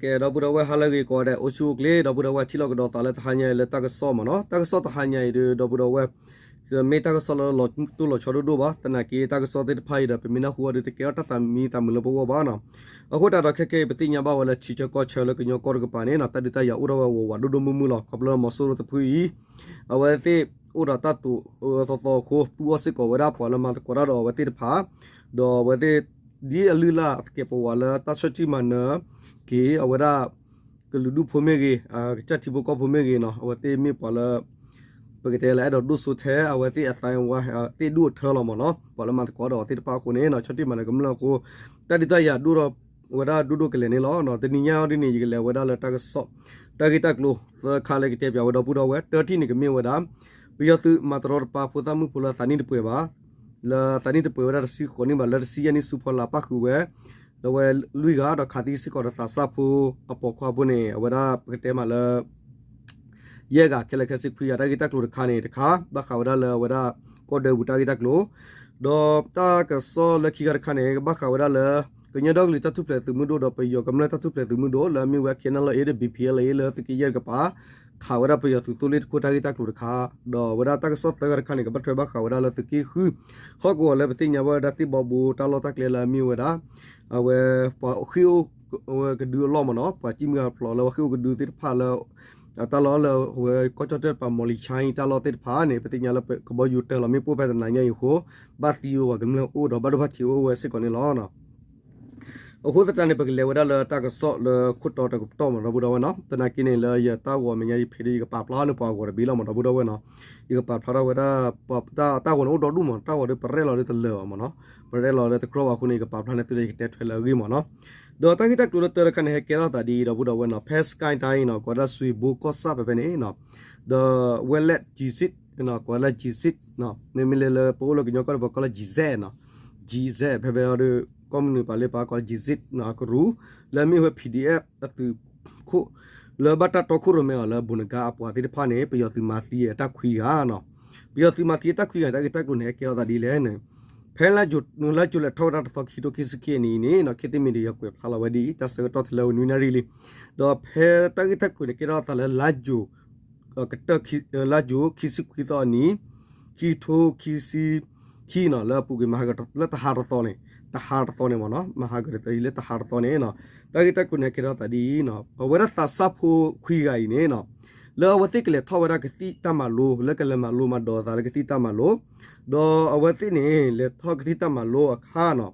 ကဲ ဒီပုၢ်ဒီဝဲၢ် ဟါလၢအဂ့ၤကိးဂၤဒဲး အိၣ်ဆူၣ်အိၣ်ချ့ ဒီပုၢ်ဒီဝဲၢ် ထံၣ်လိာ်ကဒီးသးလၢတဟါညါအံၤလၢတၢ်ကစီၣ်မ့ၢ်နီၤ. တၢ်ကစီၣ်တဟါညါအံၤဒီး ဒီပုၢ်ဒီဝဲၢ် မ့ၢ်တၢ်ကစီၣ်လၢလီၤတိၢ်လီၤဆီဒိၣ်ဒိၣ်ဘၣ်. သနာ်က့တၢ်ကစီၣ်သ့ၣ်တဖၣ်အံၤဒီး ပမ့ၢ်နၢ်ဟူအီၤဒီး တကဲထီၣ်တၢ်သးမံသးမုာ်လၢပဂီၢ်ဘၣ်နီၤ. အဃိသတးဒီးခဲကနံၣ်အံၤ ပသ့ၣ်ညါဘၣ်ဝဲလၢထံဆၢကီၢ်ဆၢလၢကညီကီၢ်တကပၤန့ၣ်နီၤ တၢ်ဒုးတၢ်ယၤအိၣ်ထီၣ်ဝဲဝးဝးဒိၣ်ဒိၣ်မုၢ်မုၢ်လီၤ. ခီဖျိလၢမီၤစိရိၤတဖုအံၤ အဝဲသ့ၣ်အိၣ်ဒီးတၢ်တိာ်အၢသီသီအဃိ သူအီၤစ့ၢ်ကီးဝဲဒၣ်ပှၤလၢမၤသကိးတၢ်ဒီးအဝဲသ့ၣ်တဖၣ်, ဒီးအဝဲသ့ၣ် ဒ်အလုၢ်အလၢ်အသကဲးပဝးလၢတၢ်ဆၢထံၣ်မၤနၢၤက့ၤ အဝဲဒၣ် ကလုာ်ဒူၣ်ဖိမ့ၢ်ဂ့ၤ, ကစၢ်ထံဖိကီၢ်ဖိမ့ၢ်ဂ့ၤနီၤ, အဝဲသ့ၣ်မ့ၢ်ပှၤလၢ ပကတဲလၢအဲၣ်ဒိးဒိၣ်စိထဲ အဝဲသ့ၣ်အသးဝါ သ့ၣ်ဒူၣ်အထၢလီၤမ့ၢ်နီၤ, ပှၤလၢမၤသကိးဒီးအဝဲသ့ၣ်တဖၣ်အဃိန့ၣ်နီၤ, ဆၢထံၣ်မၤနၢၤကမျၢၢ်အဃိ တၢ်ဒုးတၢ်ယၤဒိၣ်ထီၣ်ဝဲဒၣ်ဒိၣ်ဒိၣ်ကလဲာ်န့ၣ်လီၤ. တနံၤညါအံၤဒ်န့ၣ် ယကလဲၤဝဲဒၣ်လၢတၢ်ကစီၣ် တၢ်ဂ့ၢ်တၢ်ကျိၤသၢခါလၢကတဲပၠးဝဲဒီပုၢ်ဒီဝဲၢ်, တၢတထံၣ်န့ၣ်ကမ့ၢ်ဝဲဒၣ် ပယီၤသုးမၤတရီတပါဖိသၣ်မုၣ်ဖိလၢအသးနံၣ်တပှဲၤဘၣ်, လၢအသးနံၣ်တပှဲၤဝဲဒၣ်တဆံဃိးနံၣ်ဘၣ် လၢတဆံယဲၢ်နံၣ်ဆူဖီလာ်ပၣ်ဃုာ်ဝဲ ဒီးဝဲလွံၢ်ဂၤဒီးခးသံစ့ၢ်ကီးဒီးသးစၢ်ဖိအပိာ်ခွါဖိန့ၣ် အဝဲဒၣ်ပကတဲမးလၢ ယဲၢ်ဂၤခဲလၢာ်ခဲဆ့ခွံဂၤ တၢ်ဂ့ၢ်တၢ်ကျိၤတခါန့ၣ်တခါ ဘၣ်ဃးဝဲဒၣ်လၢအဝဲဒၣ် ကီၢ်ဒၢပူၤတၢ်ဂ့ၢ်တၢ်ကျိၤ, ဒီးတၢ်ကစီၣ်လၢခံခါတခါန့ၣ် ကဘၣ်ဃးဝဲဒၣ်လၢ ကညီဒီကလုာ်တၢ်ထူၣ်ဖျဲးသုးမုၢ်ဒိၣ်ဒီးပယီၤကမျၢၢ်တၢ်ထူၣ်ဖျဲးသုးမုၢ်ဒိၣ် လၢအမ့ၢ်ဝဲ KNLA ဒီး B P L A လၢသုးက့ယဲၢ်တကပၤ ခးဝဲဒၣ်ပယီၤသုးသိလ့ၣ်တခိၣ်တၢ်ဂ့ၢ်တၢ်ကျိၤတခါ, ဒီးအဝဲဒၣ်တၢ်ကစီၣ်သၢခါတခါန့ၣ် ကဘၣ်ထွဲဘၣ်ဃးဝဲဒၣ်လၢသုးက့ဃု ဟီၣ်ကဝီၤလၢပသ့ၣ်ညါဘၣ်ဝဲဒၣ်သ့ၣ်ဘီဘိတၢ်လီၢ်တၢ်ကျဲလၢအမ့ၢ်ဝဲဒၣ် အဝဲ ပှၤဃ့ၢ်အိၣ်ကဒုအလီၢ်မ့ၢ်နီၤ, ပှၤစံၣ်မုၢ်အဖျိးလၢပှၤဃ့ၢ်အိၣ်ကဒုသ့ၣ်တဖၣ်လၢ တၢ်လီၢ်လၢအဝဲကီၢ်ကၠီၣ်တဲၣ်တကပၤ မီၤလံၤဆါအံၤတၢ်လီၢ်သ့ၣ်တဖၣ်န့ၣ် ပသ့ၣ်ညါလၢကဘီယူၤတၢၤလီၤမ့ၣ်ပိၢ်ဖဲတနၤညါအံၤအဃိ ဘၣ်သံဝဲပှၤကမျၢၢ်အိၣ်ဒီးဘၣ်ဒိဘၣ်ထံးအိၣ်ဝဲစ့ၢ်ကီးန့ၣ်လီၤ. အဃိသတးန့ၣ် ပကလဲၤဝဲဒၣ်လၢတၢ်ကစီၣ်လၢခိၣ်တီတကပတီၢ်မ့ၢ်ဒီပုၢ်ဒီဝဲၢ်နီၤ, သနာ်က့န့ၣ်လၢယတၢ်ဂီၤမဲာ်ညါယဖံးဒီး ယကပာ်ဖျါန့ၢ်ပှၤအဂီၤတဘ့ၣ်လီၤမ့ၢ်ဒီပုၢ်ဒီဝဲၢ်နီၤ, ယကပာ်ဖျါထီၣ်ဝဲဒၣ် တၢ်ဂီၤန့ၣ်အိၣ်ဒီဒူၣ်မ့ၢ် တၢ်ဂီၤဒီးပရဲၣ်လီၤဒီးတလၢာ်ဘၣ်မ့ၢ်နီၤ, ပရဲၣ်လီၤဒီးတကြီဘၣ်အဃိန့ၣ် ယကပာ်ဖျါန့ၢ်သုဒီးယကတဲထွဲလၢအဂ့ၢ်မ့ၢ်နီၤ, ဒီးတၢ်ဂ့ၢ်တၢ်ကျိၤလၢတၢတခါန့ၣ် ဟဲကဲထီၣ်သးဒ်အံၤဒီပုၢ်ဒီဝဲၢ်နီၤ, ဖဲ စကဲတၢ်အံၤနီၤ ကိးဝဲဒၣ်စွ့ၤဘိကီၢ်ဆၣ်ဖဲဖဲန့ၣ်နီၤ, ဒီးဝဲလဲၣ် ကၠံစံၣ် ကိးဝဲဒၣ် ကၠံစံၣ်နီၤ, မ့မ့ၢ်လၢလၢပအိၣ်လၢကညီကီၢ်ဒီးပကိးလၢ ကၠံစဲၣ်နီၤ, ကၠံစဲၣ် ဖဲဖဲအံၤဒီး ကီၢ်မနုၤပာ်လၢပှၤကိးလၢ ကၠံစံၣ်နီၤ အကရူၢ် လၢအမ့ၢ်ဝဲ P D F အသုးခိၣ် လၢဘၣ်တၢ်တီခိၣ်ရိၣ်မဲအီၤလၢ ဘိးနကါအပှၤသ့ၣ်တဖၣ်န့ၣ် ပယီၤသုးမၤသံအတၢ်ခွံဂၤနီၤ, ပယီၤသုးမၤသံအတၢ်ခွံဂၤ တၢ်ဂ့ၢ်တၢ်ကျိၤန့ၣ် ဟဲကဲထီၣ်သးဒ်လဲၣ်န့ၣ်, ဖဲလါယူၤ လါယူၤလဲၤထီၣ်ဝဲဒၣ်တသီခံထိခံဆံခံအနံၤန့ၣ်နီၤ ခေတ်သစ်မီဒီယာ ကွဲးဖျါလီၤဝဲဒ်အံၤ တၢ်ဆၢကတီၢ်တလၢဝဲနွံနၣ်ရံၣ်လံ, ဒီးဖဲတၢ်ဂ့ၢ်တၢ်ကျိၤန့ၣ် ကဲထီၣ်သးလၢလါယူၤ ကတၢၢ် လါယူၤခံဆံခွံသီအနံၤ ခံထိခံဆံခံနီၤ လၢအပူၤကွံာ်မဟါကတၢၢ် လၢတဟါတသီန့ၣ်, တဟါတသီန့ၣ်မ့ၢ်နီၤ, မဟါကတၢၢ်လၢတဟါတသီန့ၣ်နီၤ, တၢ်ဂ့ၢ်တၢ်ကျိၤန့ၣ် ကဲထီၣ်သးဒ်အံၤနီၤ, အဝဲဒၣ်သးစၢ်ဖိခွံဂၤအံၤန့ၣ်နီၤ လၢအဝဲသ့ၣ်ကလဲၤထီၣ်ဝဲဒၣ်ကသံၣ်တၢ်မၤလိ လၢကလဲၤမၤလိမၤဒိးအသးလၢကသံၣ်တၢ်မၤလိ, ဒီးအဝဲသ့ၣ်န့ၣ် လဲၤထီၣ်ကသံၣ်တၢ်မၤလိအခါနီၤ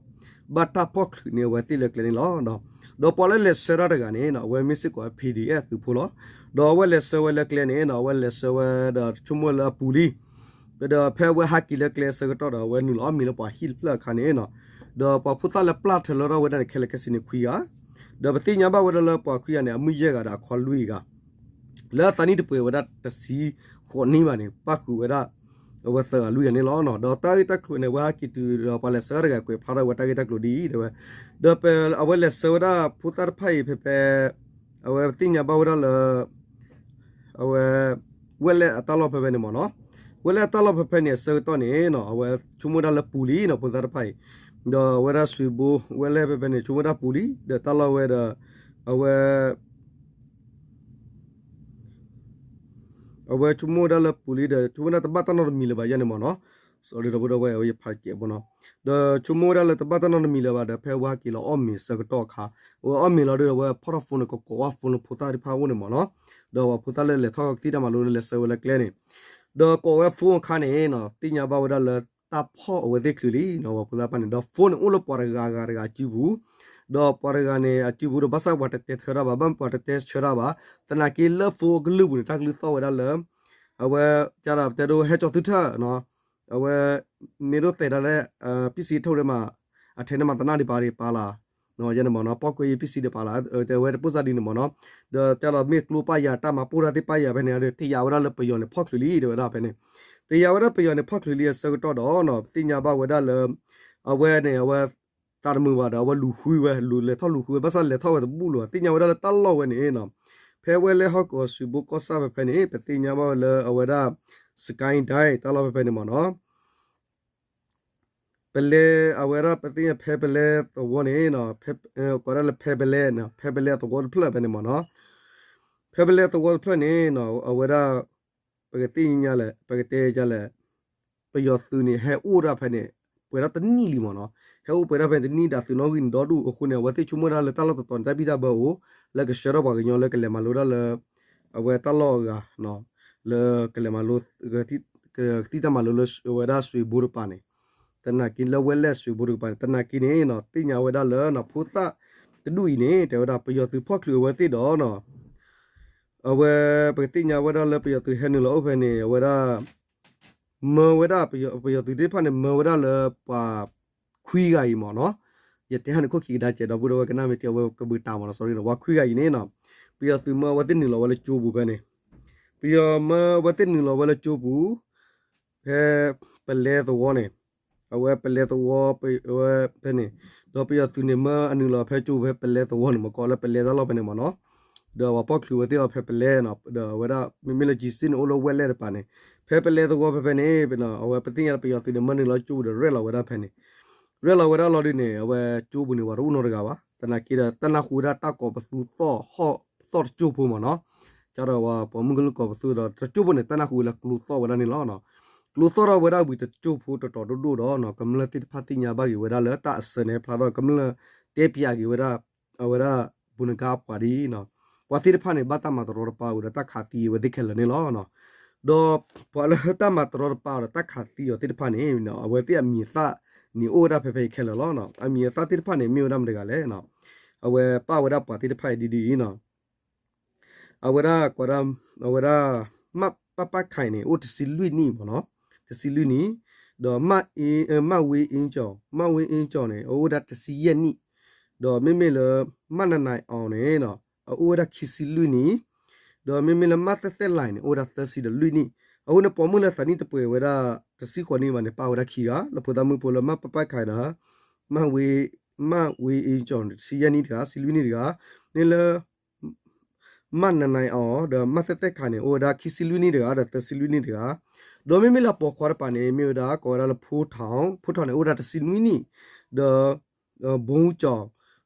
ဘၣ်တၢ်ဖီၣ်ချုးန့ၢ်အဝဲသ့ၣ်လၢကျဲန့ၣ်လီၤ. ဒီးပှၤလၢလဲၤဆှၢတၢ်တဂၤန့ၣ်နီၤ အဝဲမ့ၢ်စ့ၢ်ကီး P D F သုးဖိလီၤ. ဒီးအဝဲလဲၤဆှၢဝဲလၢကျဲန့ၣ်နီၤ အဝဲလဲၤဆှၢဝဲဒီးဆိကမိၣ်လၢအပူၤလံ ဒီးဖဲအဝဲဟးက့ၤလၢကျဲအဆၢကတီၢ်ဒီး အဝဲနုာ်လီၤအီၣ်မ့ၤလၢပှၤဟံၣ်တဖျၢၣ်အခါန့ၣ်နီၤ, ဒီးပှၤဖိသၣ်လၢပျၢ်ထၢလီၤထီၣ်ဝဲဒၣ်န့ၣ် ခဲလၢာ်ခဲဆ့န့ၣ်ခွံဂၤ, ဒီးပသ့ၣ်ညါဘၣ်ဝဲဒၣ်လၢပှၤခွံဂၤန့ၣ် အမုၣ်ယဲၢ်ဂၤဒီးအခီလွံၢ်ဂၤ လၢအသးနံၣ်တပှဲၤဝဲဒၣ်တဆံဃိးနံၣ်ဘၣ်န့ၣ် ပၣ်ဃုာ်ဝဲဒၣ် အဝဲသၢဂၤလွံၢ်ဂၤန့ၣ်လီၤ. ဒီးတၢ်ဂ့ၢ်တၢ်ကျိၤန့ၣ် အဝဲဟဲက့ၤတုၤဒီးပှၤလဲၤဆှၢတၢ်တဂၤ ကွဲးဖျါထီၣ်ဝဲတၢ်ဂ့ၢ်တၢ်ကျိၤဒ်အံၤ တဲဝဲ, ဒီးအဝဲလဲၤဆှၢဝဲဒၣ်ဖိသၣ်တဖၣ်အံၤဖဲဖဲ အဝဲပသ့ၣ်ညါဘၣ်ဝဲဒၣ်လၢ အဝဲ ဝဲလဲၣ်အတၢ်လီၢ်ဖဲဖဲန့ၣ်မ့ၢ်နီၤ, ဝဲလဲၣ်အတၢ်လီၢ်ဖဲဖဲန့ၣ် အဆၢကတီၢ်န့ၣ်နီၤ အဝဲဆိကမိၣ်ဝဲဒၣ်လၢပူၤလံနီၤ ဖိသၣ်တဖၣ်အံၤ, ဒီးအဝဲဒၣ်စွ့ၤဘိ ဝဲလဲၣ်ဖဲဖဲန့ၣ် ဆိကမိၣ်ဝဲဒၣ်ပူၤလံ ဒီးတၢ်လီၢ်ဝဲဒီး အဝဲ အဝဲဆိကမိၣ်ဝဲဒၣ်လၢပူၤလံဒီး ဆိကမိၣ်ဝဲဒၣ်တဘၣ်တၢ်နီတမံၤလၢၤဘၣ်ယဲန့ၣ်မ့ၢ်နီၤ, ဒီပုၢ်ဒီဝဲၢ် အဝဲယဖးကဲးဖိနီၤ, ဒီးဆိကမိၣ်ဝဲဒၣ်လၢတဘၣ်တၢ်နီတမံၤလၢၤဘၣ်ဒီး ဖဲအဝဲဟဲက့ၤလီၤအီၣ်မ့ၤအဆၢကတီၢ်အခါ, အဝဲအီၣ်မ့ၤလီၤဒီး အဝဲဖီၣ်ထီၣ် phone န့ၣ် ကကိးဝဲ phone လၢဖိသၣ်တဖၣ်အအိၣ်န့ၣ်မ့ၢ်နီၤ, ဒီးပှၤဖိသၣ်လၢလဲၤထီၣ်ကသံၣ်တၢ်မၤလိလၢလဲၤဆှၢဝဲလၢကျဲန့ၣ်, ဒီးကိးဝဲ phone အခါန့ၣ်နီၤ သ့ၣ်ညါဘၣ်ဝဲဒၣ်လၢတၢ်ဖီၣ်အဝဲသ့ၣ်ချုးလံနီၤ ပှၤဖိသၣ်တဖၣ်န့ၣ်, ဒီး phone န့ၣ်အိၣ်လၢပှၤတဂၤဂၤတဂၤအစုပူၤ, ဒီးပှၤတဂၤန့ၣ် အစုပူၤဒီးဘၣ်ဆၣ်ပှၤတတဲဆၢတၢ်ဘၣ်, ဘၣ်ပှၤတတဲဆၢတၢ်ဘၣ်, သနာ်က့လၢ phone အကလုၢ်ပူၤန့ၣ် တၢ်ကလုၢ်သီၣ်ဝဲဒၣ်လၢ အဝဲ ကဒီးတဲဒိ ဟဲကၠီၤသုထၢၣ်နီၤ, အဝဲ မ့ၢ်ဒိၣ်သဲးဒၣ်လဲၣ် ပံၣ်စံအထိၣ်ဒၣ်မး, အထဲန့ၣ်မးသနၣ်ဒံးပာ်ဒံးပာ်လၢ ယဲန့ၣ်မ့ၢ်နီၤ ပီၣ်ကွဲယပံၣ်စံဒံးပာ်လၢ တဲဝဲတပိၢ်စၢ်ဒ်န့ၣ်မ့ၢ်နီၤ, ဒီးတဲလီၤမ့ၢ်ကျိပာ်ယၤ တၢ်မၤပိၢ်တၢ်သ့ၣ်ပာ်ယၤဖဲန့ၣ်ဒီး တယာ်ဝဲဒၣ်လၢပယီၤန့ၣ် ဖီၣ်ချုးလံ တဲဝဲဒၣ်ဖဲန့ၣ်, တယာ်ဝဲဒၣ်ပယီၤန့ၣ် ဖီၣ်ချုးလံအဆၢကတီၢ်ဒီးနီၤ ပသ့ၣ်ညါဘၣ်ဝဲဒၣ်လၢ အဝဲန့ၣ် အဝဲ သးတမုာ်ဘၣ်ဒီး အဝဲလူၤဃုဝဲ လူၤလဲၤထီၣ်လူၤဃုဝဲ ဘၣ်ဆၣ်လဲၤထီၣ်ဝဲတဘူၣ်လၢၤဘၣ် သ့ၣ်ညါဝဲဒၣ်လၢတၢ်လီၢ်ဝဲန့ၣ်နီၤ, ဖဲဝဲလဲၣ်ဟီၣ်ကဝီၤစွ့ၤဘိကီၢ်ဆၣ်ဖဲဖဲန့ၣ် ပသ့ၣ်ညါဘၣ်ဝဲလၢအဝဲဒၣ် စကဲတၢ် တၢ်လီၢ်ဖဲဖဲန့ၣ်မ့ၢ်နီၤ ပလဲအဝဲဒၣ် ပသ့ၣ်ညါဖဲပလဲသဝီန့ၣ် ကိးဒၣ်လၢဖဲပလဲ, ဖဲပလဲအသဝီတဖျၢၣ်ဖဲန့ၣ်မ့ၢ်နီၤ, ဖဲပလဲအသဝီတဖျၢၣ်န့ၣ် အဝဲဒၣ် ပကသ့ၣ်ညါလဲၣ် ပကတဲဒ်လဲၣ်, ပယီၤသုးန့ၣ် ဟဲအိၣ်ဒၣ်ဖဲန့ၣ် ပှဲၤဒၣ်တနံၣ်လံမ့ၢ်နီၤ, ဟဲအိၣ်ပှဲၤဒၣ်ဖဲတနံၣ်ဒီးသုးနီၣ်ဂံၢ်န့ၣ်ဒီဒူၣ်အဃိန့ၣ် အဝဲသ့ၣ်ဆိကမိၣ်ဒၣ်လၢတၢ်လီၢ်တတီၤန့ၣ် တၢ်ဘံၣ်တၢ်ဘၢအိၣ် လၢကဆှၢထီၣ်ပှၤကညီလၢကလဲၤမၤလိဒၣ်လၢ အဝဲတၢ်လီၢ်အဂၤ လၢကလဲၤမၤလိ ကသံၣ်တၢ်မၤလိလၢအဝဲဒၣ်စွ့ၤဘိတကပၤန့ၣ်, သနာ်က့လၢဝဲလဲၣ်စွ့ၤဘိတကပၤန့ၣ် သနာ်က့န့ၣ် သ့ၣ်ညါဝဲဒၣ်လၢ ဖိသၣ်တဒူၣ်အံၤန့ၣ် တဲဝဲဒၣ် ပယီၤသုးဖီၣ်ချုးအဝဲသ့ၣ်ဒီး အဝဲ ပကသ့ၣ်ညါဝဲဒၣ်လၢပယီၤသုးဟဲနုာ်လီၤအိၣ်ဖဲန့ၣ် အဝဲဒၣ် မၢဝဲဒၣ် ပယီၤသုးသ့ၣ်တဖၣ်န့ၣ် မၢဝဲဒၣ်လၢပှၤခွံဂၤအံၤမ့ၢ်နီၤ, ယတဲဟါန့ၣ်ခိၣ်ခံကဒါကဲး ဒီပုၢ်ဒီဝဲၢ်ကနၣ်မ့ၢ်ထံ အဝဲကဘုးတၢ်မ့ၢ်နီၤ sorry နီၤ, ပှၤခွံဂၤအံၤန့ၣ်နီၤ ပယီၤသုးမၢအဝဲသ့ၣ်နုာ်လီၤဝဲလၢကၠိပူၤဖဲန့ၣ်, ပယီၤမၢအဝဲသ့ၣ်နုာ်လီၤဝဲလၢကၠိပူၤ ဖဲပလဲသဝီန့ၣ်, အဝဲပလဲသဝီ ဝဲဖဲန့ၣ်, ဒီးပယီၤသုးန့ၣ် မၢအနုာ်လီၤဖဲကၠိဖဲပလဲသဝီန့ၣ် မ့ၢ်ကိးလၢပလဲတၢ်လီၢ်ဖဲန့ၣ်မ့ၢ်နီၤ, ဒီးပှၤဖီၣ်ချုးဝဲသ့ၣ်အီၤဖဲပလဲနီၤ, ဒီးအဝဲဒၣ် မ့မ့ၢ်လၢကၠံစ့ၣ်န့ၣ် အိၣ်လၢဝဲလဲၣ်တကပၤန့ၣ်, ဖဲပလဲသဝီဖဲဖဲန့ၣ် အဝဲပသ့ၣ်ညါလၢပယီၤသုးန့ၣ် မၢနုာ်လီၤကၠိပူၤဒီးရဲၣ်လီၤဝဲဒၣ်ဖဲန့ၣ်, ရဲၣ်လီၤဝဲဒၣ်လီၤဒုးန့ၣ် အဝဲကၠိပူၤန့ၣ် ပှၤတအိၣ်နီတဂၤဘၣ်, သနာ်က့ဒီး တၢ်နၢ်ဟူဝဲဒၣ်တၢ်ကိးပသူသီၣ်ဟီၣ်သီၣ်တကၠိဖိမ့ၢ်နီၤ, ကဒီးပှၤပိာ်မုၣ်ကလုာ်ကိးပသူဒီး တကၠိဖိန့ၣ် တၢ်နၢ်ဟူဝဲလၢကျိသီၣ်ဝဲဒၣ်န့ၣ်လီၤ. ကျိသီၣ်ထီၣ်ဝဲဒၣ်ဝံၤတကၠိဖိတတီၤဒိၣ်ဒိၣ်ဒီး ကမျၢၢ်သ့ၣ်တဖၣ်သ့ၣ်ညါဘၣ်က့ၤဝဲဒၣ်လၢတၢ်အစၢန့ၣ်ဖျါထီၣ် ကမျၢၢ်တဲပၠးက့ၤဝဲဒၣ် အဝဲဒၣ် ဘူနကါပှၤဒ်အံၤနီၤ, ပှၤသ့ၣ်တဖၣ်န့ၣ် ဘၣ်တၢ်မၤတရီတပါဝံၤဒီး တၢ်ခးသံဝဲသ့ၣ်ခဲလၢာ်န့ၣ်လီၤ. ဒီးပှၤလၢတၢ်မၤတရီတပါဒီး တၢ်ခးသံအီၤသ့ၣ်တဖၣ်န့ၣ် အဝဲသ့ၣ်အမံၤအသၣ်န့ၣ် အိၣ်ဝဲဒၣ်ဖဲဖဲအံၤခဲလၢာ်လီၤ. အမံၤအသၣ်သ့ၣ်တဖၣ်န့ၣ် မ့ၢ်ဝဲဒၣ်မတၤတဂၤလဲၣ်, အဝဲပာ်ဝဲဒၣ်ပှၤသ့ၣ်တဖၣ်အံၤဒ်အံၤနီၤ အဝဲဒၣ် အဝဲဒၣ် မၣ်ပၣ်ပၣ်ခၢၣ်န့ၣ် အိၣ်တဆံလွံၢ်နံၣ်မ့ၢ်နီၤ, တဆံလွံၢ်နံၣ်, ဒီး မၣ်ဝ့အ့ကၠီၣ်, မၣ်ဝ့အ့ကၠီၣ်န့ၣ် အအိၣ်ဝဲဒၣ်တဆံယဲၢ်နံၣ်, ဒီးမ့မ့ၢ်လၢ မၣ်နနၤအီၤန့ၣ် အအိၣ်ဝဲဒၣ်ခံဆံလွံၢ်နံၣ်, ဒီးမ့မ့ၢ်လၢ မၣ်သဲၣ်သဲၣ်လၢ်န့ၣ် အိၣ်ဝဲဒၣ်သၢဆံဒီးလွံၢ်နံၣ်, အဃိန့ၣ် ပိာ်မုၣ်လၢသးနံၣ်တပှဲၤဝဲဒၣ် တဆံဃိးနံၣ်ဘၣ်န့ၣ် ပာ်ဝဲဒၣ်ခံဂၤ လၢဖိသၣ်မုၣ်ဖိလၢ မၣ်ပၣ်ပၣ်ခၢၣ်ဒီး မၣ်ဝ့အ့ကၠီၣ်န့ၣ် တဆံယဲၢ်နံၣ်တဂၤ ဆံလွံၢ်နံၣ်တဂၤ, မ့ၢ်လၢ မၣ်နနၤအီၤ ဒီးမၣ်သဲၣ်သဲၣ်ခၢၣ်န့ၣ် အိၣ်ဝဲဒၣ်ခံဆံလွံၢ်နံၣ်တဂၤ ဒီးသၢဆံလွံၢ်နံၣ်တဂၤ, ဒီးမ့မ့ၢ်လၢပိာ်ခွါတကပၤန့ၣ် မ့ၢ်ဝဲဒၣ် ကိးဝဲဒၣ်လၢ ဖိထီၣ်, ဖိထီၣ်န့ၣ် အိၣ်ဝဲဒၣ်တဆံနွံနံၣ်, ဒီး ဘိကၠီၣ်,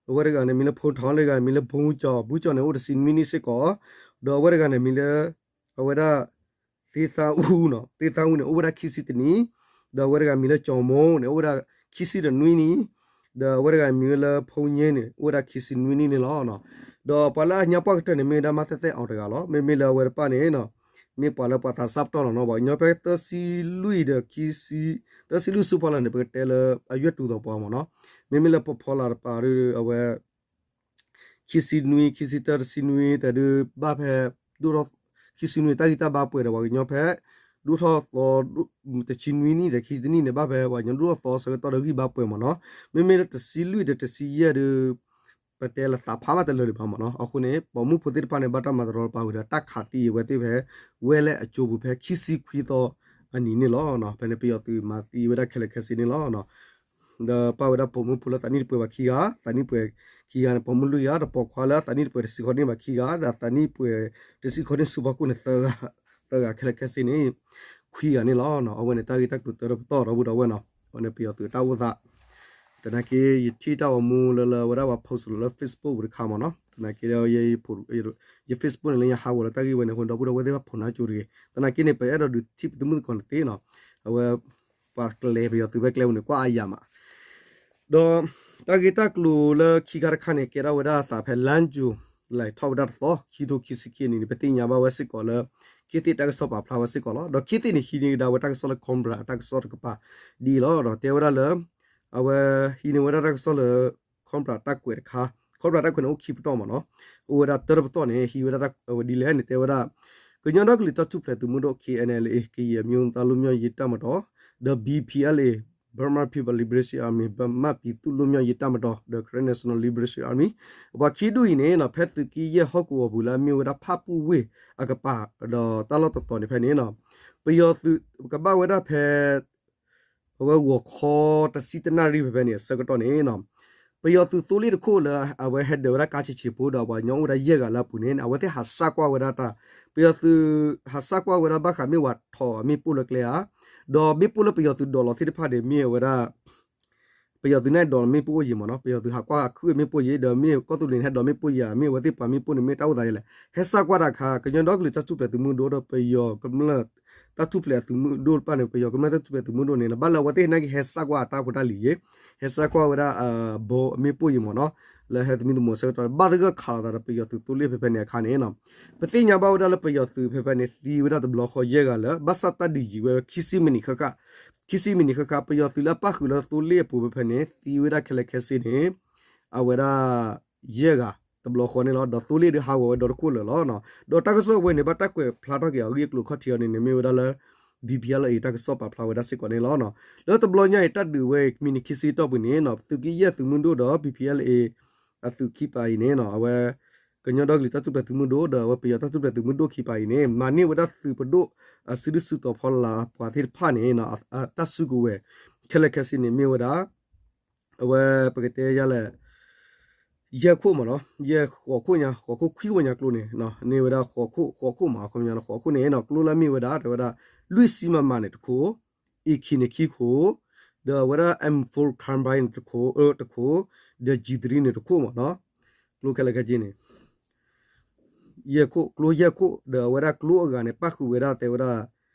အဝဲတဂၤန့ၣ်မံၤလၢ ဖိထီၣ် လၢတဂၤန့ၣ်မံၤလၢ ဘိကၠီၣ်, ဘိကၠီၣ်န့ၣ် အိၣ်တဆံနွံနံၣ်စ့ၢ်ကီး, ဒီးအဝဲတဂၤန့ၣ်မံၤလၢ အဝဲဒၣ် သ့သၣ်အူနီၤ, သ့သၣ်အူန့ၣ် အိၣ်ဝဲဒၣ်ခံဆံတနံၣ်, ဒီးအဝဲတဂၤမံၤလၢ ကၠီၣ်မိၣ်န့ၣ် အိၣ်ဝဲဒၣ်ခံဆံဒီးနွံနံၣ်, ဒီးအဝဲတဂၤမံၤဝဲလၢ ဖိညဲန့ၣ် အိၣ်ဝဲဒၣ်ခံဆံနွံနံၣ်န့ၣ်လီၤ. ဒီးပှၤလၢအညါပှၢ်ကတၢၢ်န့ၣ် မ့ၢ်ဝဲဒၣ် မၣ်သဲၣ်သဲၣ်အီၤတဂၤလီၤ. မ့မ့ၢ်လၢအဝဲတပၣ်န့ၣ် မ့ၢ်ပှၤလၢပှၤသးစၢ်ပတီၢ်လီၤနီၤ, ပှၤကညီဖဲသၢဆံလွံၢ်ဒီးခံဆံ, သၢဆံလွံၢ်ဆူဖီလာ်န့ၣ် ပကတဲလၢအယွဲၢ်တူာ်သီးပှၤမ့ၢ်နီၤ, မ့မ့ၢ်လၢပဖီလာ်တပၤဒီး အဝဲ ခံဆံနွံ ခံဆံသၢ တဆံနွံ တဲဒုးဘၣ်ဖဲ ဒိၣ်ထီၣ် ခံဆံနွံ တၢ်ဂံၢ်တၢ်ဘါပှဲၤဒီးပှၤကညီဖဲ ဒိၣ်ထီၣ်သီ တဆံနွံနံၣ်ဒီး ခံဆံတနံၣ်န့ၣ် ဘၣ်ဖဲပှၤကညီဒိၣ်ထီၣ်သီဆၢကတီၢ်ဒီးဂံၢ်ဘါပှဲၤမ့ၢ်နီၤ, မ့မ့ၢ်လၢတဆံလွံၢ်ဒီးတဆံယဲၢ်ဒီး ပတဲလၢသးဖးမးတလၢာ်ဒံးဘၣ်မ့ၢ်နီၤ, အဃိန့ၣ် ပိာ်မုၣ်ဖိသ့ၣ်တဖၣ်န့ၣ် ဘၣ်တၢ်မၤတရီတပါဝံၤဒီး တၢ်ခးသံအဝဲသ့ၣ်ဖဲ ဝဲလဲၣ်အကၠိပူၤဖဲခံဆံခွံသီအနံၤန့ၣ်လီၤ. ဖဲန့ၣ်ပယီၤသုးမၤသံဝဲဒၣ်ခဲလၢာ်ခဲဆ့န့ၣ်လီၤ. ဒီးပာ်ဝဲဒၣ်ပိာ်မုၣ်ဖိလၢသးနံၣ်တပှဲၤဘၣ်ခံဂၤ, သးနံၣ်ပှဲၤခံဂၤန့ၣ် ပိာ်မုၣ်လွံၢ်ဂၤ, ဒီးပိာ်ခွါလၢအသးနံၣ်တပှဲၤတဆံဃိးနံၣ်ဘၣ်ခံဂၤ, ဒီးသးနံၣ်ပှဲၤတဆံဃိးနံၣ်ဆူဖီခိၣ်န့ၣ် သၢဂၤ, သၢဂၤခဲလၢာ်ခဲဆ့န့ၣ် ခွံဂၤန့ၣ်လီၤ. အဝဲန့ၣ်တၢ်ဂ့ၢ်တၢ်ကျိၤတၢ်တပတီၢ်ဒီပုၢ်ဒီဝဲၢ်နီၤ, အဝဲန့ၣ်ပယီၤသုးတၢ်အိၣ်သး သနာ်က့ ယထံၣ်တၢ်ဂီၤမူလၢလၢအဝဲဒၣ်ပှၤ post လၢ Facebook ပူၤတခါမ့ၢ်နီၤ, သနာ်က့ ယ Facebook န့ၣ်လၢယဟးဂီၤလၢတၢ်ဂ့ၢ်ဝဲန့ၣ်အဃိ ဒီပုၢ်ဒီဝဲၢ်သ့ၣ်တဖၣ်ဖိနါကၠိတဂ့ၤ, သနာ်က့န့ၣ် ပအဲၣ်ဒိးဒုးထံၣ်ပသုးမုၢ်သကိးန့ၣ်သ့နီၤ, အဝဲ ပှၤကျဲၤပယီၤသုးဖဲကျဲပူၤန့ၣ် ကွၢ်အါယၤမး ဒီးတၢ်ဂ့ၢ်တၢ်ကျိၤလၢခံခါတခါန့ၣ် ကဲထီၣ်ဝဲဒၣ်အသးဖဲလါယူၤလံ ထီၣ်ဝဲဒၣ်တသီ ခံထိခံဆံခံနံၣ်န့ၣ် ပသ့ၣ်ညါဘၣ်ဝဲစ့ၢ်ကီးလၢ ခ့သ့ၣ်တၢ်ကစီၣ်ပာ်ဖျါဝဲစ့ၢ်ကီးလီၤ. ဒီးခ့သ့ၣ်န့ၣ် ဟံးန့ၢ်ကဒါဝဲတၢ်ကစီၣ်လၢ Cobra တၢ်ကစီၣ်တကပၤဒ်အံၤလီၤ. ဒီးတဲဝဲဒၣ်လၢ အဝဲဟံးန့ၢ်ဝဲဒၣ်တၢ်ကစီၣ်လၢ Cobra တၢ်ကွဲးတခါ, Cobra တၢ်ကွဲးန့ၣ်အိၣ်ခံပတီၢ်မ့ၢ်နီၤ, အိၣ်ဝဲဒၣ်တၢတပတီၢ်န့ၣ် ဟံးဝဲဒၣ်တၢ်ဝဲဒ်လဲၣ်န့ၣ် တဲဝဲဒၣ် ကညီဒီကလုာ်တၢ်ထူၣ်ဖျဲးသုးမုၢ်ဒိၣ် K N L A ကရင်အမျိုးသားလွတ်မြောက်ရေးတပ်မတော် ဒီး B P L A Burma People Liberation Army ဗမာပြည်သူ့လွတ်မြောက်ရေးတပ်မတော် ဒီး Karen National Liberation Army အပှၤခံဒူၣ်အံၤန့ၣ်နီၤ ဖဲသုးက့ယဲၢ်ဟီၣ်ကဝီၤပူၤလၢအမ့ၢ်ဝဲဒၣ်ဖၣ်ပူၣ်ဝ့ၢ်အကပၤ ဒီးတၢ်လီၢ်တတီၤန့ၣ်ဖဲန့ၣ်နီၤ ပယီၤသုးကဘၣ်ဝဲဒၣ်ဖဲ အဝဲဂီၤခီတဆံတနၣ်ရံၣ်ဖဲဖဲန့ၣ် အဆၢကတီၢ်န့ၣ်နီၤ ပယီၤသုးသိလ့ၣ်တခိၣ်လၢအဝဲဟဲဒၢးဝဲဒၣ်ကါဆံးဆံးဖိဒီးပှၤကညီအိၣ်ဝဲဒၣ်ယဲၢ်ဂၤလၢအပူၤန့ၣ် အဝဲသ့ၣ်ဟးစၢ်ကွၢ်ဝဲဒၣ်တၢ် ပယီၤသုးဟးစၢ်ကွၢ်ဝဲဒၣ်ဘၣ်ဃးမ့ၢ်ဝဲထီၣ်မ့ၣ်ပိၢ်လၢကျဲဧါ, ဒီးမ့ၣ်ပိၢ်လၢပယီၤသုးဒိးလီၤသ့ၣ်တဖၣ်န့ၣ် မ့ၢ်ဝဲဒၣ် ပယီၤသုးန့ၣ်ဒိးမ့ၣ်ပိၢ်အိၣ်ယံၤမ့ၢ်နီၤ, ပယီၤသုးဟးကွၢ်ခုၣ်မ့ၣ်ပိၢ်ယံၤ ဒီးမ့ၢ်ကီၢ်သူလ့ၤန့ၣ် ဟဲဒိးမ့ၣ်ပိၢ်ယံၤဧါ, မ့ၢ်အဝဲသ့ၣ်ပှၤမ့ၣ်ပိၢ်န့ၣ် မ့ၢ်တၢ်အိၣ်သးယဲလဲၣ်. ဟဲစးကွၢ်တၢ်ခါ ကညီဒီကလုာ်တၢ်ထူၣ်ဖျဲးသုးမုၢ်ဒိၣ်ဒီး ပယီၤကမျၢၢ် တၢ်ထူၣ်ဖျဲးအသုးမုၢ်ဒိၣ်တဖၣ်န့ၣ် ပယီၤကမျၢၢ်တၢ်ထူၣ်ဖျဲးသုးမုၢ်ဒိၣ်န့ၣ် ဘၣ်လၢအဝဲသ့ၣ်နာ်က့ဟဲစးကွၢ်အတၢ်ဖိတၢ်လံၤယံၤ, ဟဲစးကွၢ်ဝဲဒၣ် ဘိမ့ၣ်ပိၢ်ယံၤမ့ၢ်နီၤ, လၢဟဲသမံသမိးဆၢကတီၢ် ဘၣ်သဂၢၢ်ခးလိာ်သးဒီးပယီၤသုးသိလ့ၣ်ဖဲဖဲန့ၣ်အခါန့ၣ်နီၤ, ပသ့ၣ်ညါဘၣ်ဝဲဒၣ်လၢပယီၤသုးဖဲဖဲန့ၣ် သံဝဲဒၣ်တဘျီဃီယဲၢ်ဂၤလၢ ဘၣ်ဆၣ်တၢ်ဒုးယံၤဝဲခံဆံမံးနံးဃၣ်ဃၣ်, ခံဆံမံးနံးဃၣ်ဃၣ် ပယီၤသုးလၢအပၣ်ဃုာ်လၢသိလ့ၣ်အပူၤဖဲဖဲန့ၣ် သံဝဲဒၣ်ခဲလၢာ်ခဲဆ့န့ၣ် အဝဲဒၣ် ယဲၢ်ဂၤ တဘျီဃီန့ၣ်လီၤ. ဒီးသိလ့ၣ်ဒုးဟးဂီၤဝဲဒီတခိၣ်လၢာ်လီၤ. ဒီးတၢ်ကစီၣ်ဝဲန့ၣ် ဘၣ်တၢ်ကွဲးဖျါထီၣ်က့ၤအဂ့ၢ်အကျိၤခီၣ်ထံးအီၤန့ၣ်န့ၣ် မ့ၢ်ဝဲဒၣ်လၢ BPLA တၢ်ကစီၣ်ပာ်ဖျါဝဲဒၣ်စ့ၢ်ကီးန့ၣ်လီၤ. လၢတဘျီညါအံၤ တၢ်ဒုးဝဲမံးနံးခံဆံတီၢ်ပူၤန့ၣ် သုးက့ယဲၢ်သုးမုၢ်ဒိၣ်ဒီး BPLA အသုးခံပၤအံၤန့ၣ် အဝဲ ကညီဒီကလုာ်တၢ်ထူၣ်ဖျဲးသုးမုၢ်ဒိၣ် ဒီးအဝဲပယီၤတၢ်ထူၣ်ဖျဲးသုးမုၢ်ဒိၣ်ခံပၤအံၤန့ၣ် မၤန့ၢ်ဝဲဒၣ်သုးပဒိၣ်အစုဒုၣ်စုတီၤဖီလာ်ပှၤသ့ၣ်တဖၣ်န့ၣ် တၢ်စုကဝဲၤ ခဲလၢာ်ခဲဆ့န့ၣ်မ့ၢ်ဝဲဒၣ် အဝဲပကတဲယၤလဲၣ် ယဲၢ်ခိၣ်မ့ၢ်နီၤ, ယဲၢ်ဃိးခိၣ်ညါ ဃိးခိၣ်ခွံခိၣ်ညါကျိန့ၣ် န့ၢ်ဝဲဒၣ်ဃိးခိၣ် ဃိးခိၣ်မ့ၢ် အခီပညီလၢဃိးခိၣ်န့ၣ်နီၤ ကျိလၢအမ့ၢ်ဝဲဒၣ် တဲဝဲဒၣ် လွံၢ်ဆံ မမ န့ၣ်တခိၣ်, အ့ခံန့ၣ်ခံခိၣ်, ဒီးအဝဲဒၣ် M four carbine န့ၣ်တခိၣ်, ဒီး G three န့ၣ်တခိၣ်မ့ၢ်နီၤ, ကျိခဲလၢာ်ခဲဆ့န့ၣ် ယဲၢ်ခိၣ် ကျိယဲၢ်ခိၣ် ဒီးအဝဲဒၣ်ကျိအဂၤန့ၣ် ပၣ်ဃုာ်ဝဲဒၣ်တဲဝဲဒၣ်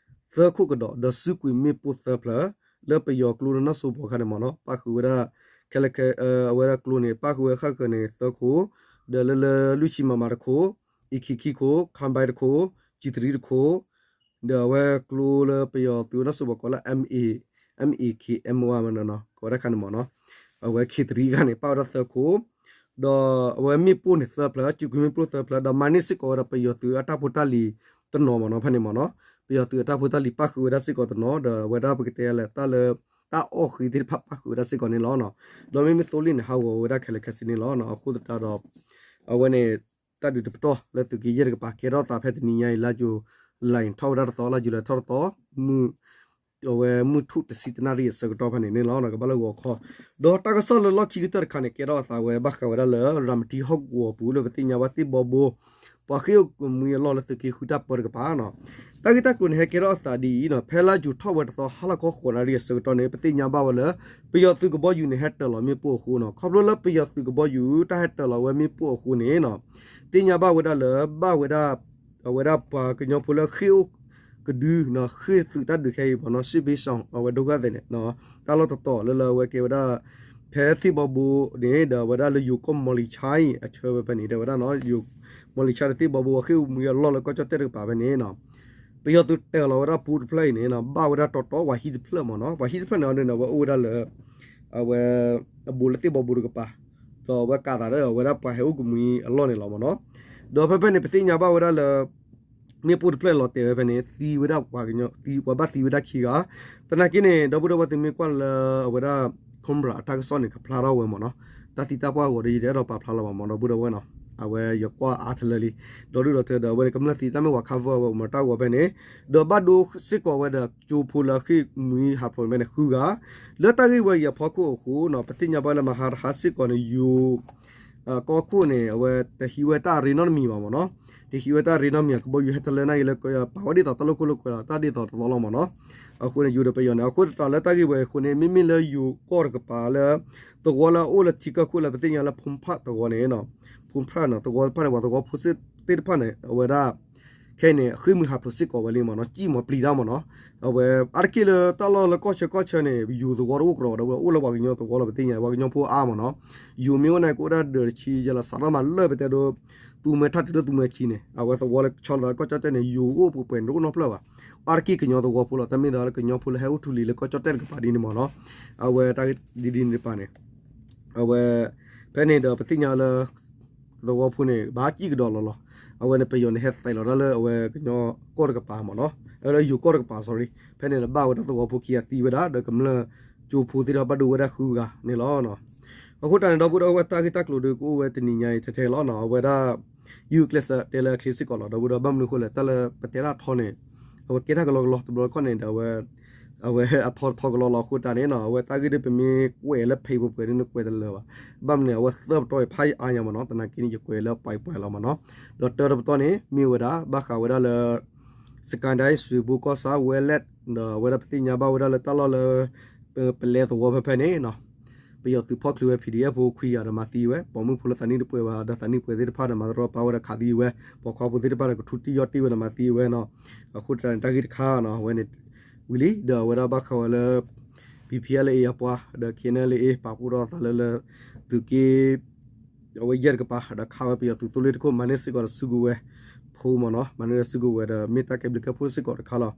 သၢခိၣ်ကဒီး ဒီးစုကွံာ်မ့ၣ်ပိၢ်သၢဖျၢၣ် လၢပယီၤကျိလၢနီၢ်စိၤပီၤခါန့ၣ်မ့ၢ်နီၤ ပၣ်ဃုာ်ဝဲဒၣ် ခဲလၢာ်ခဲ အဝဲဒၣ်ကျိန့ၣ် ပၣ်ဃုာ်ဝဲဃၣ်ဃၢၤန့ၣ် သၢခိၣ်, ဒီးလၢလၢလွံၢ်ဆံ မမ တခိၣ်, အ့ခံခံခိၣ်, carbine တခိၣ်, G three တခိၣ်, ဒီးအဝဲကျိလၢပယီၤသုးနီၢ်စိၤပီၤကိးလၢ M A, M A K M one မ့ၢ်နီၤ ကိးဝဲဒၣ်ခါန့ၣ်မ့ၢ်နီၤ, အဝဲ K three ခါန့ၣ် ပၣ်ဝဲဒၣ်သၢခိၣ်, ဒီးအဝဲမ့ၣ်ပိၢ်န့ၣ်သၢဖျၢၣ် စုကွံာ်မ့ၣ်ပိၢ်သၢဖျၢၣ် ဒီးမၤန့ၢ်စ့ၢ်ကီးဝဲဒၣ်ပယီၤသုးအတၢ်ဖိတၢ်လံၤတနီၤမ့ၢ်နီၤ ဖဲန့ၣ်မ့ၢ်နီၤ, ပယီၤသုးအတၢ်ဖိတၢ်လံၤပၣ်ဃုာ်ဝဲဒၣ်စ့ၢ်ကီးတနီၤ ဒီးအဝဲဒၣ်ပကတဲလဲၣ်တၢ်လၢ တၢ်အီၣ်ဃ့သ့ၣ်တဖၣ်ပၣ်ဃုာ်ဝဲဒၣ်စ့ၢ်ကီးန့ၣ်လီၤ. ဒီးမ့မ့ၢ်သိလ့ၣ်န့ၣ် ဟးဂီၤဝဲဒၣ်ခဲလၢာ်ခဲဆ့န့ၣ်လီၤ. အဃိသတးဒီး အဝဲန့ၣ် တၢ်ဒုးတပတီၢ်လၢသုးက့ယဲၢ်တကပၤ ကဲထီၣ်သးဖဲတနံၤညါအံၤ လါယူၤလံ ထီၣ်ဝဲဒၣ်တသီ လါယူၤလံထီၣ်တသီ မုၢ် အဝဲမုၢ်ထူၣ်တဆံတနၣ်ရံၣ်အဆၢကတီၢ်ဖဲန့ၣ်န့ၣ်လီၤ. ကဘၣ်လၢဂီၤခီ ဒီးတၢ်ကစီၣ်လၢလီၢ်ခံကတၢၢ်တခါန့ၣ် ကဲထီၣ်အသးဝဲဘၣ်ဃးဝဲဒၣ်လၢ ရၤမတံဟီၣ်ကဝီၤပူၤ လၢပသ့ၣ်ညါဘၣ်သ့ၣ်ဘီဘိ ပှၤဃ့ၢ်အိၣ်ကမှံအလီၢ်လၢသုးက့ဃုတၢ်ပၢတကပၤနီၤ. တၢ်ဂ့ၢ်တၢ်ကျိၤန့ၣ် ဟဲကဲထီၣ်အသးဒ်အံၤနီၤ, ဖဲလါယူၤထီၣ်ဝဲတသီ ဟါလီၤခီဃိးနၣ်ရံၣ်အဆၢကတီၢ်န့ၣ် ပသ့ၣ်ညါဘၣ်ဝဲလၢ ပယီၤသုးကဘီယူၤန့ၣ် ဟဲတၢၤလီၤမ့ၣ်ပိၢ်အဃိနီၤ. ခီဖျိလၢပယီၤသုးကဘီယူၤ တၢ်ဟဲတၢၤလီၤဝဲမ့ၣ်ပိၢ်အဃိန့ၣ်နီၤ သ့ၣ်ညါဘၣ်ဝဲဒၣ်လၢ ဘၣ်ဝဲဒၣ် အဝဲဒၣ်ပှၤကညီဖိလၢဃ့ၢ်အိၣ်ကဒု ဃ့ၢ်သုးတၢ်ဒုးခဲအံၤမ့ၢ်နီၤ စစ်ဘေးရှောင် အဝဲဒုက္ခသည်န့ၣ် တၢ်လီၢ်တတီၤလၢလၢအဝဲကဲဝဲဒၣ် ဖဲသ့ၣ်ဘီဘိန့ၣ် ဒီးအဝဲဒၣ်လၢယိၤကီၢ်မီလံၤဆါအံၤ အဆၢဝဲဖဲန့ၣ် တဲဝဲဒၣ်နီၤ ယိၤ မီလံၤဆါဒီးသ့ၣ်ဘီဘိ အဃ့ၢ်အိၣ်မှံအလီၢ်လၢကီၢ်ကၠီၣ်တဲၣ်တကပၤဖဲန့ၣ်နီၤ ပယီၤသုးတၢၤလီၤဝဲဒၣ်ပူတဖျၢၣ်အံၤန့ၣ်နီၤ ဘၣ်ဝဲဒၣ်တီတီပှၤဟံၣ်တဖျၢၣ်မ့ၢ်နီၤ ပှၤဟံၣ်တဖျၢၣ်န့ၣ်အီၤန့ၣ် အဝဲအိၣ်ဝဲဒၣ်လၢ အဝဲ အဘူးလၢသ့ၣ်ဘီဘိတကပၤ ဒီးအဝဲကးသးဒီးအဝဲဒၣ်ပှၤဟဲအိၣ်ကမှံအလီၢ်န့ၣ်လီၤမ့ၢ်နီၤ. ဒီးဖဲဖဲန့ၣ် ပသ့ၣ်ညါဘၣ်ဝဲဒၣ်လၢ မ့ၣ်ပိၢ်တဖျၢၣ်လီၤတဲာ်ဝဲဖဲန့ၣ် သံဝဲဒၣ်ပှၤကညီ သံ ပှၤဘၣ်သံဝဲဒၣ်ခံဂၤ, သနာ်က့န့ၣ် ဒီပုၢ်ဒီဝဲၢ်သုမ့ၢ်ကွၢ်လၢအဝဲဒၣ် Cobra အတၢ်ကစီၣ်န့ၣ် ကဖျါထီၣ်ဝဲမ့ၢ်နီၤ, တၢ်သံတၢ်ပှၢ်အဂီၢ်ဒီး ယတအဲၣ်ဒိးပာ်ဖျါလီၤဘၣ်မ့ၢ်ဒီပုၢ်ဒီဝဲၢ်နီၤ, အဝဲယကွၢ်အါတလၢလံ, ဒီဒူၣ်ဒီထၢဒီးအဝဲန့ၣ် ကမျၢၢ်သံတၢ်မ့ၢ်ဝဲ cover ဝဲအိၣ်မ့ၢ်တၢ်ဂီၤဖဲန့ၣ်, ဒီးဘၣ်ဒိစ့ၢ်ကီးဝဲဒီးကၠိဖိလၢအဃ့ၢ်မှံဟးဖျိးဖဲန့ၣ် ဃုဂၤ, လၢတၢ်ဂ့ၢ်ဝဲအံၤအဖီခိၣ်အဃိနီၤ ပသ့ၣ်ညါဘၣ်လၢမဟါတဟါစ့ၢ်ကီးန့ၣ် ယိၤ ကီၢ်ခိၣ်န့ၣ် အဝဲတဟံးဝဲတၢ်ရ့နီတမံၤဘၣ်မ့ၢ်နီၤ, တဟံးဝဲတၢ်ရ့နီတမံၤ ကဘီယူၤဟဲတလၢန့ၣ်လၢ ပာ်ဝဲဒ်သိးတၢ်လိာ်ခိၣ်လိာ်ကွဲလီၤ တၢ်ဒ်သိးတသီလီၤမ့ၢ်နီၤ, အဃိန့ၣ် ယိၤဒီးပယီၤန့ၣ် အဃိသတးလၢတၢ်ဂ့ၢ်ဝဲအံၤအဃိန့ၣ် မ့မ့ၢ်လၢယိၤကီၢ်တကပၤလၢ သဝီလၢအအိၣ်လၢထံကၢၢ်ခိၣ်လၢပသ့ၣ်ညါလၢ ဖူဖၣ်သဝီန့ၣ်နီၤ, ဖူဖၣ်နီၤ သဝီတဖၣ်န့ၣ် ပှၤသဝီဖိသ့ၣ်တဖၣ်န့ၣ် အဝဲဒၣ် ခဲအံၤန့ၣ် အဃ့ၢ်မှံဟးဖျိးစ့ၢ်ကီးဝဲလံမ့ၢ်နီၤ, စံၣ်မၤပျံၤတၢ်မ့ၢ်နီၤ, အဝဲ အါတက့ၢ်လၢတၢ်လီၢ်လၢကီၢ်ဆၢကီၢ်ဆၢန့ၣ် ယိၤသဝီတအိၣ်ကရီဒီး အိၣ်လၢပှၤကညီသဝီလီၤ ပသ့ၣ်ညါ ပှၤကညီဖိအါမ့ၢ်နီၤ, ယိၤမ့ၢ်အိၣ်န့ၣ် ကအိၣ်ဒၣ်ဒၢးတဆံယဲလီၤ စးထီၣ်မၤလၢပတဲဒိ သူမွဲထၣ်တုၤလၢသူမွဲခံန့ၣ် အဝဲသဝီလၢဆီလီၤကီၢ်ကၠီၣ်တဲၣ်န့ၣ် ယိၤအိၣ်ပှဲၤပှဲၤန့ၣ်တအိၣ်နီတဖျၢၣ်ဘၣ်, အါတက့ၢ်ကညီသဝီဖိလီၤ, တၢ်မ့ၢ်သးလၢကညီဖိလၢဟဲအိၣ်ထူလံၤလၢကီၢ်ကၠီၣ်တဲၣ်တကပၤဒ်န့ၣ်မ့ၢ်နီၤ, အဝဲတၢ်ဒ်ဒ်န့ၣ်တကပၤန့ၣ် အဝဲ ဖဲန့ၣ်ဒီးပသ့ၣ်ညါလၢ သဝီဖိန့ၣ် ဘၣ်စံၣ်ကဒီးလီၤလီၤ, အဝဲန့ၣ်ပယီၤန့ၣ်ဟဲသဲးလီၤတၢ်လၢအဝဲကညီကီၢ်တကပၤမ့ၢ်နီၤ, လၢယိၤကီၢ်တကပၤ sorry, ဖဲန့ၣ်လၢဘၣ်ဝဲဒၣ်သဝီဖိခံဂၤသံဝဲဒၣ် ဒီးကမျၢၢ်ကၠိဖိသ့ၣ်တဖၣ်ဘၣ်ဒိဝဲဒၣ်ဃုဂၤန့ၣ်လီၤ. အဃိတၢ်န့ၣ် ဒီပုၢ်ဒီဝဲၢ်တၢ်ဂ့ၢ်တၢ်ကျိၤဒီးကအိၣ်ဝဲတနံၤညါအံၤထဲထဲလီၤနီၤ, အဝဲဒၣ် ယုၢ်ကျဲးစၢးတဲလၢအချ့စ့ၢ်ကီးလီၤ, ဒီပုၢ်ဒီဝဲၢ် ဘၣ်မနုၤအဃိလဲၣ် တၢ်လၢပတဲတၢ်ထီန့ၣ် အဝဲကဲထီၣ်ကလီကလီ တဘျီတခီၣ်န့ၣ်ဒီးအဝဲ အဝဲအထီတထီကလီလီၤ အဃိတၢ်န့ၣ်နီၤ, အဝဲတၢ်ဂ့ၢ်ဒီးပမ့ၢ်ကွဲးလၢဖံးပှဲၤပှဲၤဒ်န့ၣ်ကွဲးတလၢာ်ဘၣ်, ဘၣ်မနုၤအဝဲသၢပတီၢ်အံၤဖးအါညါမ့ၢ်နီၤ, သနာ်က့န့ၣ် ယကွဲးလၢပှဲၤပှဲၤလီၤမ့ၢ်နီၤ, ဒီးတၢတပတီၢ်န့ၣ် မ့ၢ်ဝဲဒၣ် ဘၣ်ဃးဝဲဒၣ်လၢ စကဲဒဲး စွ့ၤဘိ ကီၢ်ဆၣ် ဝဲလဲၣ် ဒီးအဝဲဒၣ်ပသ့ၣ်ညါဘၣ်ဝဲဒၣ်လၢတၢ်လီၢ်လၢ ပလဲသဝီဖဲဖဲန့ၣ်နီၤ, ပယီၤသုးဖီၣ်ချုးဝဲ P D F ဖိခွံဂၤဒီးမၤသံဝဲ, ပိာ်မုၣ်ဖိလၢသးနံၣ်တပှဲၤဘၣ်ဒီးသးနံၣ်ပှဲၤသ့ၣ်တဖၣ်ဒီးမၤတရီပာ်ဝဲဒီးခးသံဝဲ, ပိာ်ခွါဖိသ့ၣ်တဖၣ်ဒီးကထူတံၢ်ယီၢ်တံၢ်ဝဲဒီးမၤသံဝဲနီၤ. အဃိတၢ်န့ၣ် တၢ်ဂ့ၢ်တခါနီၤ အဝဲန့ၣ် ဝံၤလံ ဒီးအဝဲဒၣ်ဘၣ်ဃးဝဲလၢ B P L A အပှၤ ဒီး K N L A ပာ်ဖှိၣ်ထီၣ်သးလၢလၢ သုးက့ အဝဲယဲၢ်တကပၤ ဒီးခးဝဲပယီၤသုးသိလ့ၣ်တခိၣ် မၤန့ၢ်စ့ၢ်ကီးဒီးစုကဝဲၤဖိမ့ၢ်နီၤ, မၤန့ၢ်ဒီးစုကဝဲၤဒီး မ့ၢ်တၢ်ကဲဘျုးကဲဖှိၣ်စ့ၢ်ကီးတခါလီၤ.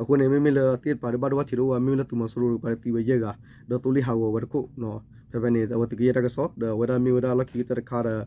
အဃိန့ၣ် မ့မ့ၢ်လၢသ့ၣ်တပၤဒီးဘၣ်ဒိဘၣ်ထံးတအိၣ်ဘၣ်, မ့မ့ၢ်လၢသုးမီၤစိရိၤတကပၤဒီးသံဝဲယဲၢ်ဂၤ, ဒီးသိလ့ၣ်ဟးဂီၤဝဲတခိၣ်နီၤ. ဖဲဖဲန့ၣ် အဝဲသုးက့ယဲၢ်တၢ်ကစီၣ် ဒီးအဝဲဒၣ်မ့ၢ်ဝဲဒၣ်လီၢ်ခံကတၢၢ်တခါဒီး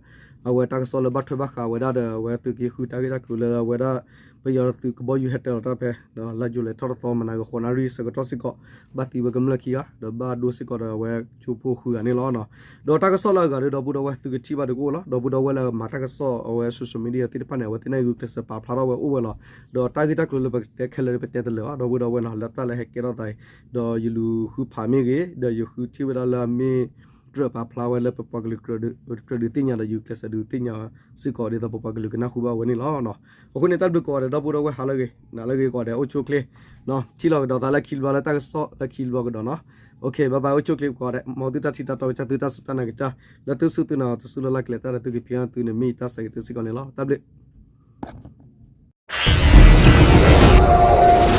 အဝဲတၢ်ကစီၣ်လၢဘၣ်ထွဲဘၣ်ဃးဝဲဒၣ်ဒီး အဝဲသုးက့ဃုတၢ်ဂ့ၢ်တၢ်ကျိၤလၢအဝဲဒၣ် ပယီၤသုးကဘီယူၤဟဲတၢၤလီၤတၢ်ဖဲ လါယူၤလဲထီၣ်တသီ မနၤဂ့ၤ ဃိးနၣ်ရံၣ်ဆၢကတီၢ်စ့ၢ်ကီး ဘၣ်သံဝဲကမျၢၢ်ခံဂၤ ဒီးဘၣ်ဒိစ့ၢ်ကီးဒီးအဝဲကၠိဖိဃုဂၤန့ၣ်လီၤ. ဒီးတၢ်ကစီၣ်လၢအဂၤဒီး ဒီပုၢ်ဒီဝဲၢ်သုကထံၣ်ဘၣ်ဒီးကအိၣ်လီၤ. ဒီပုၢ်ဒီဝဲၢ်လၢမၤတၢ်ကစီၣ်အဝဲ social media သ့ၣ်တဖၣ်န့ၣ် အဝဲသ့ၣ်န့ၣ်ဂုာ်ကျဲးစၢးပာ်ဖျါထီၣ်ဝဲအိၣ်ဝဲလီၤ. ဒီးတၢ်ဂ့ၢ်တၢ်ကျိၤလၢပကတဲခဲလၢာ်ဒီးပတဲတလၢာ်ဘၣ် ဒီပုၢ်ဒီဝဲၢ်နီၤ လၢတၢ်လၢဟဲကဲထီၣ်သးအံၤ ဒီးယလူၤဃုဖးမ့ၢ်ဂ့ၤ ဒီးယဃုထံၣ်ဝဲဒၣ်လၢအမ့ၢ် ကြၢးပာ်ဖျါဝဲလၢပပှၤကလုာ်ကြၢးဒုးသ့ၣ်ညါဒီး ယကျဲးစၢးဒုးသ့ၣ်ညါစ့ၢ်ကီးဒ်သိးပပှၤကလုာ်ကနၢ်ဟူဘၣ်ဝဲန့ၣ်လီၤ. အဃိန့ၣ် တၢ်ဘျုးကိးဂၤဒဲး ဒီပုၢ်ဒီဝဲၢ်ဟါလၢအဂ့ၤ နၤလၢအဂ့ၤကိးဂၤဒဲး အိၣ်ဆူၣ်အိၣ်ချ့ ထံၣ်လိာ်ကဒီးသးလၢခံတဘျီလၢတၢ်ကစီၣ်လၢခံတဘျီကဒီးနီၤ. အိၣ်ခ့ bye bye အိၣ်ဆူၣ်အိၣ်ချ့ကိးဂၤဒဲး မ်သုတၢ်ထံၣ်တၢ်တီကစၢ် သုတၢ်စူၢ်တၢ်နာ်ကစၢ် လၢသုစူၢ်သုနာ်အီၤ တစူၢ်လၢ်လၢ်ကလဲၤတၢ်ဒီးသုကဖံးအီၣ်သုန့ၣ် မ့ၢ်ယတၢ်ဆၢဂ့ၤသုစ့ၢ်ကီးန့ၣ်လီၤ. တၢ်ဘျုး